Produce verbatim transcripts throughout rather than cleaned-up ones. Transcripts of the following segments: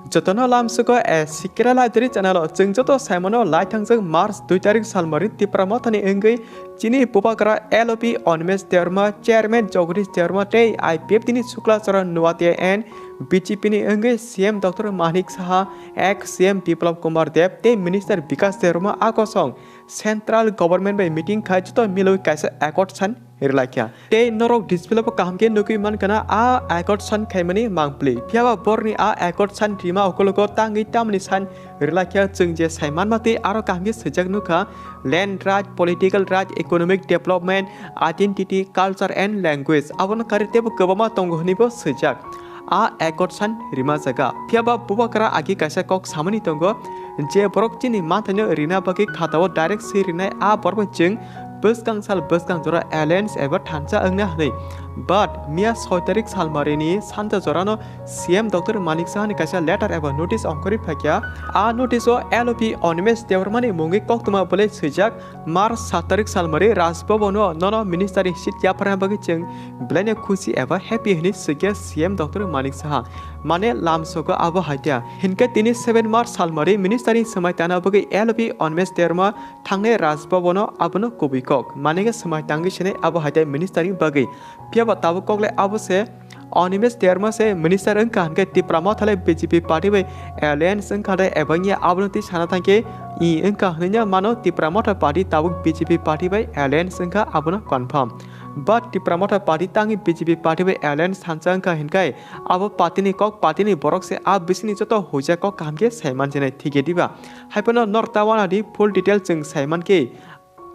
Jotono lamsugo a Sikra Library channel o chwng joto saimano laithangjak March dui tarik salmari Tipra Mothani wngwi chini Bubagra L O P Animesh Debbarma, Chairman Jagadish Debbarma tei I P F T ni Sukla Charan Noatia and B J P ni wngwi C M Doctor Manik Saha, ex C M Biplab Kumar Deb tei Minister Bikash Debbarma a kosong Central Government bai meeting khai joto milwi kaisa accord sign rwlaikha. Tei norok display bo kaham khe nugwi mankha na a accord sign khaimani mangpli. Phiyaba borni a accord sign rima ukologo tangwi tamni sign rwlaikha chwng je saimanma tei aro kaham khe swijak nukha land right, political right, economic development, identity, culture and language. Abono kari teibo kwbangma tongo hwnwi bo swijak. A accord sign rima jaga. Phiyaba Bubagra agi kaisa kok samani tongo, je borok chini manthaino rina bagwi khatao direct swi rinai a borok bai chwng bwskang sal bwskang jora alliance eba thansa wngna hwnwi. But miya soi tarik salmarini sanja jorano C M Doctor Manik Sahani kaisa letter eba notice ongkhorwi phaikha. A notice o L O P Animesh Debbarmani mungwi koktwma bwlai swijak, March sat tarik salmari Raj Bhavan o nono minister ni seat yapharna bagwi chwng belaino khusi eba happy hwnwi swikha C M Doctor Manik Saha. Mane lamsogo abo haikha. Hinkhe tini seven March salmari minister ni swmai tana bagwi L O P Animesh Debbarma thangnai Raj Bhavan o abono kubui kok. Mane khe swmai tangwi sinai abo haikhe minister ni bagwi. Phiyaba tabuk kok le abo se Animesh Debbarma se minister wngkha hinkhe Tipra Motha le B J P party bai alliance wngkha de eba wngya abono twi sana thangkhe i wngkha hwnwi no mano Tipra Motha party tabuk B J P party bai alliance wngkha abono confirm. But Tipra Motha party tangwi B J P party bai alliance thansa wngkha hinkhai abo party ni kok party ni borok se a bisingni joto huijak kok kaham khe saiman sinai thikhe diba. Haiphano nor ta wana di full detail chwng saiman khe.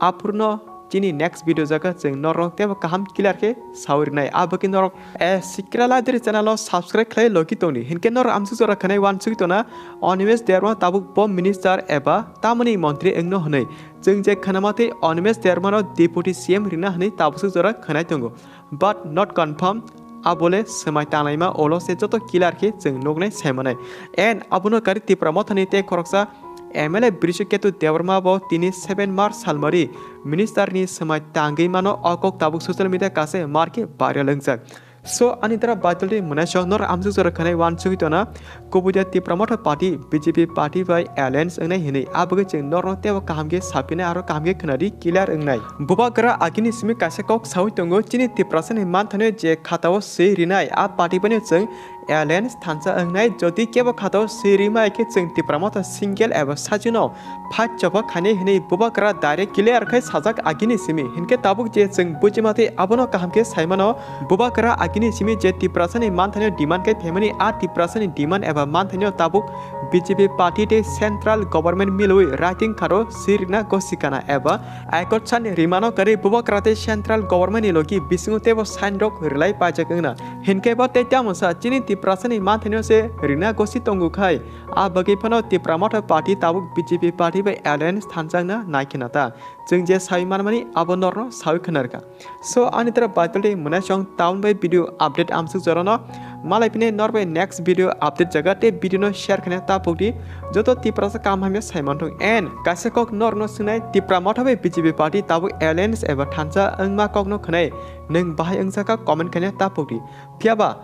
Aphurno chini next video jaga chwng norok teibo kaham clear khe sawi rwnai. Abokhe norok, eh, Sikra Library channel o subscribe khlai logi tongdi. Hinkhe norok amsuk jora khwnai wansugwi tona Animesh Debbarma tabuk bo minister eba tamoni montri wngno hwnwi. Chwng je khwnama tei Animesh Debbarma no deputy C M rina hwnwi tabuk suk jora khwnai tongo. But not confirm, abole swmai tanglaima olo se joto clear khe chwng nuknai saimanai. And abono kari Tipra Mothani tei khoroksa M L A Brishaketu Debbarma bo tini seven March salmari minister ni swmai tangwi mano o kok tabuk social media kase mar khe viral wngjak. So ani dara baitoldi mwnai song nor amsuk jora khwnai wansugwi tona. Kubui de Tipra Motha party B J P party bai alliance wngnai hinwi abagwi chwng norno teibo kaham khe sapinai aro kaham khe khwnadi clear wngnai. Bubagra agini simi kaisa kok sawi tongo, chini Tiprasa ni manthaino je khatao swi rinai a party baino chwng alliance thansa wngnai, jodi kebo khatao swi rimai khe chwng Tipra Motha single eba sajino fight choba khainai hinwi Bubagra direct clear khai sajak agini simi. Hinkhe tabuk je chwng bujima tei abono kaham khe saimano, Bubagra agini simi je Tiprasani manthaino demand khe phaimani, a Tiprasani demand eba manthaino tabuk B J P party tei central government milwi writing kharo swi rina gosikana eba accord sign rimano kwrwi Bubagra tei central government ni logi bisingo teibo sign rok rwlai paijak wngna. Hinkhe bo tei tamo sa chini Tiprasani manthaino se rina gosi tongo khai, a bagwi phano Tipra Motha party tabuk B J P party bai alliance thanjakna naikhwna ta. Chwng je sawi manmani abo norno sawi khwnarkha. So ani tara baitoldi mwnai song town bai video update amsuk jorano. Malai pini nor bai next video update jaga tei video no share khwna ta pokdi. Joto Tiprasa kam hamya saimanthung and kaisa kok norno swngnai Tipra Motha bai B J P party tabuk alliance eba thansa wngma kokno khwnai nwng bahai wngjakha comment khwna ta pokdi. Phiyaba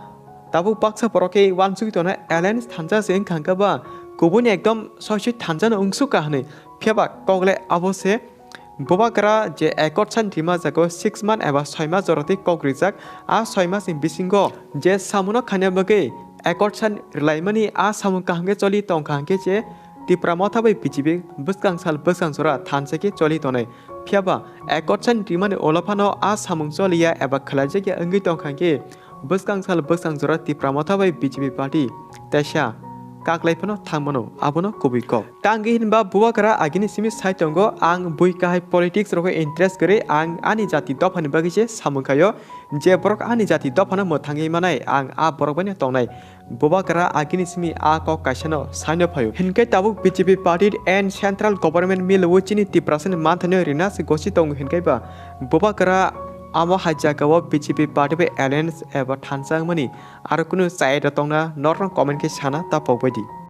tabuk baksa borok khe wansugwi tongna alliance thansa se wngkha hwnkhe ba kubuni ekdom soisoi thansa no wngsukha hwnwi. Phiyaba kokle abo se Bubagra je accord sign rima jago six month eba soi mas jora tei kok rijak. A soi mas ni bisingo je samungno khaina bagwi accord sign rwlaimani a samung kaham khe choli tongkha hwnkhe je Tipra Motha bai B J P bwskang sal bwskang jora thansa khe choli tonai. Phiyaba accord sign rimani ulo phano a samung choliya eba khwlaijakya wngwi tongkha hwnkhe bwskang sal bwskang jora Tipra Motha bai B J P party teisa kaklai phano thangmano, abono kubui kok. Tangwi hinba Bubagra agini simi sai tongo, ang bui kahai politics rogo interest kwrwi, ang ani jati dophani bagwi se samung khaio, je borok ani jati dophano mwthangwi manai, ang a borok baino tongnai. Bubagra agini simi a kok kaisano saino phaio. Hinkhe tabuk B J P party and central government milwi chini Tiprasani manthaino rina se gosi tongo hinkhe ba Bubagra amo hai jagao B J P party bai alliance eba thansa wngmani aro kunu chaya da tongna norno comment khe sana ta pokbaidi.